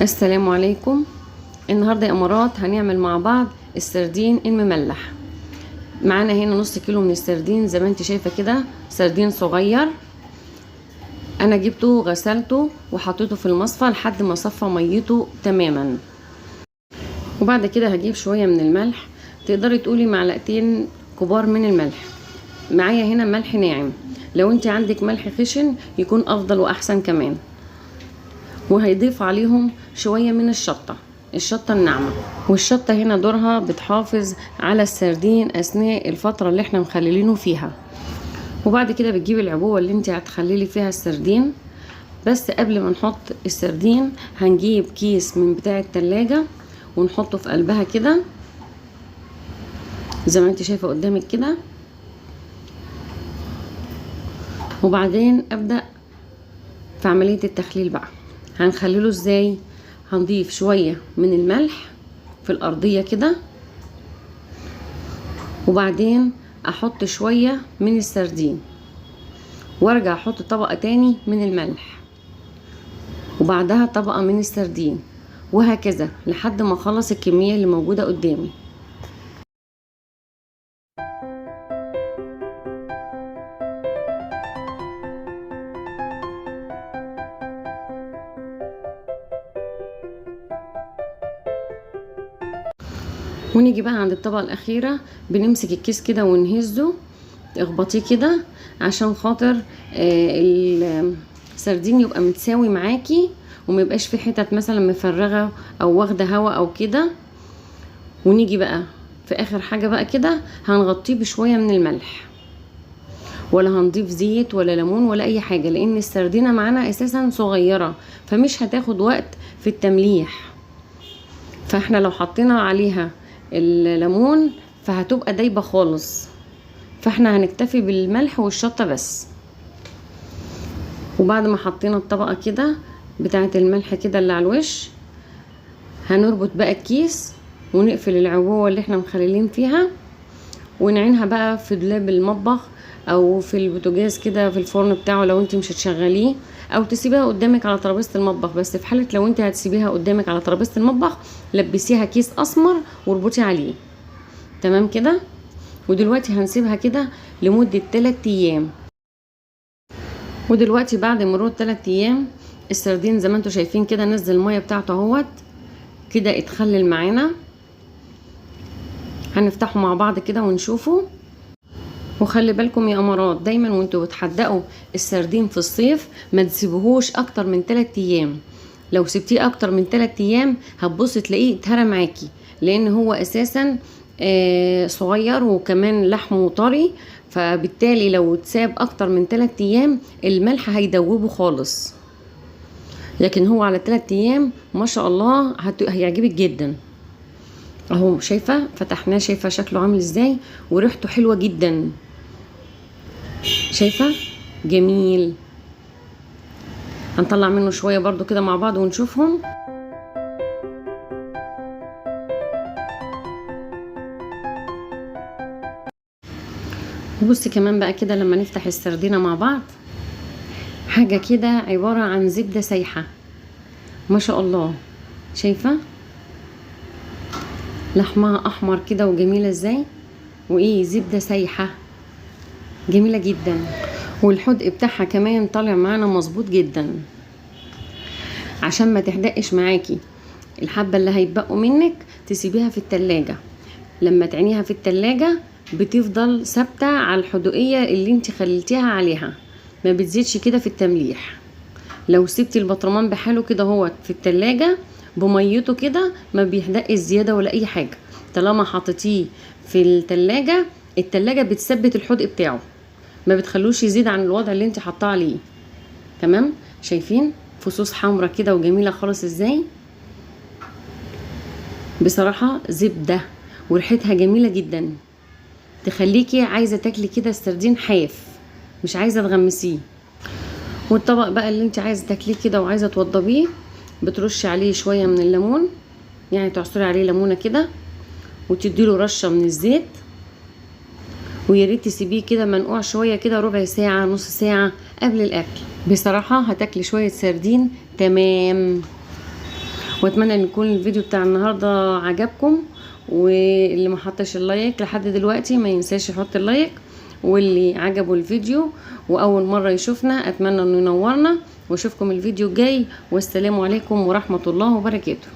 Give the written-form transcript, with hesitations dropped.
السلام عليكم. النهارده يا امارات هنعمل مع بعض السردين المملح. معانا هنا نص كيلو من السردين زي ما انت شايفه كده، سردين صغير. انا جبته غسلته وحطيته في المصفى لحد ما صفى ميته تماما. وبعد كده هجيب شوية من الملح، تقدري تقولي معلقتين كبار من الملح. معايا هنا ملح ناعم، لو انت عندك ملح خشن يكون افضل واحسن كمان. وهيضيف عليهم شوية من الشطه، الشطه الناعمة. والشطه هنا دورها بتحافظ على السردين اثناء الفترة اللي احنا مخللينه فيها. وبعد كده بتجيبي العبوه اللي انت هتخللي فيها السردين. بس قبل ما نحط السردين هنجيب كيس من بتاع التلاجة ونحطه في قلبها كده زي ما انت شايفه قدامك كده. وبعدين ابدا في عملية التخليل بقى. هنخلله ازاي؟ هنضيف شوية من الملح في الارضية كده، وبعدين احط شوية من السردين، وارجع احط طبقه تاني من الملح، وبعدها طبقه من السردين، وهكذا لحد ما اخلص الكمية اللي موجودة قدامي. ونيجي بقى عند الطبقة الاخيرة، بنمسك الكيس كده ونهزه، اخبطيه كده عشان خاطر السردين يبقى متساوي معاكي وما يبقاش في حتت مثلا مفرغة او واخده هوا او كده. ونيجي بقى في اخر حاجة بقى كده هنغطيه بشوية من الملح، ولا هنضيف زيت ولا ليمون ولا اي حاجة، لان السردينه معانا اساسا صغيرة فمش هتاخد وقت في التمليح. فاحنا لو حطينا عليها الليمون فهتبقى دايبه خالص، فاحنا هنكتفي بالملح والشطه بس. وبعد ما حطينا الطبقة كده بتاعه الملح كده اللي على الوش، هنربط بقى الكيس ونقفل العبوه اللي احنا مخللين فيها، ونعينها بقى في دولاب المطبخ او في البوتاجاز كده في الفرن بتاعه لو انت مش هتشغليه، او تسيبيها قدامك على ترابيزة المطبخ. بس في حاله لو انت هتسيبيها قدامك على ترابيزة المطبخ لبسيها كيس اسمر واربطي عليه، تمام كده. ودلوقتي هنسيبها كده لمدة 3 ايام. ودلوقتي بعد مرور 3 ايام السردين زي ما انتم شايفين كده نزل المية بتاعته اهوت كده، اتخلل معانا. هنفتحه مع بعض كده ونشوفه. وخلي بالكم يا امارات، دايما وانتوا بتحدقوا السردين في الصيف ما تسيبوهوش اكتر من 3 ايام. لو سبتيه اكتر من 3 ايام هتبصي تلاقيه اتهرى معاكي، لان هو اساسا صغير وكمان لحمه طري، فبالتالي لو اتساب اكتر من 3 ايام الملح هيدوبه خالص. لكن هو على 3 ايام ما شاء الله هيعجبك جدا. اهو شايفه فتحناه، شايفه شكله عامل ازاي، وريحته حلوة جدا، شايفه جميل. هنطلع منه شوية برضو كده مع بعض ونشوفهم. بصي كمان بقى كده لما نفتح السردينه مع بعض، حاجة كده عبارة عن زبدة سايحه ما شاء الله. شايفه لحمها احمر كده وجميلة ازاي، وايه زبدة سايحه جميلة جدا. والحدق بتاعها كمان طالع معانا مظبوط جدا، عشان ما تحدقش معاكي. الحبة اللي هيتبقوا منك تسيبيها في التلاجة، لما تعينيها في التلاجة بتفضل ثابتة على الحدقيه اللي انت خليتيها عليها، ما بتزيدش كده في التمليح. لو سبتي البطرمان بحاله كده اهوت في التلاجة بميته كده ما بيحدقش زيادة ولا اي حاجة. طالما حطيتيه في التلاجة، التلاجة بتثبت الحدق بتاعه، ما بتخلوش يزيد عن الوضع اللي انت حطاه عليه، تمام. شايفين فصوص حمرا كده وجميلة خالص ازاي، بصراحة زبدة وريحتها جميلة جدا، تخليكي عايزه تاكلي كده السردين حاف، مش عايزه تغمسيه. والطبق بقى اللي انت عايزه تاكليه كده وعايزه توضبيه، بترشي عليه شوية من الليمون، يعني تعصري عليه ليمونه كده وتديله رشه من الزيت، ويا ريت تسيبيه كده منقوع شوية كده ربع ساعة نص ساعة قبل الاكل. بصراحة هتاكلي شوية سردين تمام. واتمنى ان يكون الفيديو بتاع النهارده عجبكم، واللي ما حطش ال like لحد دلوقتي ما ينساش يحط ال like، واللي عجبه الفيديو واول مرة يشوفنا اتمنى انه ينورنا، واشوفكم الفيديو الجاي، والسلام عليكم ورحمة الله وبركاته.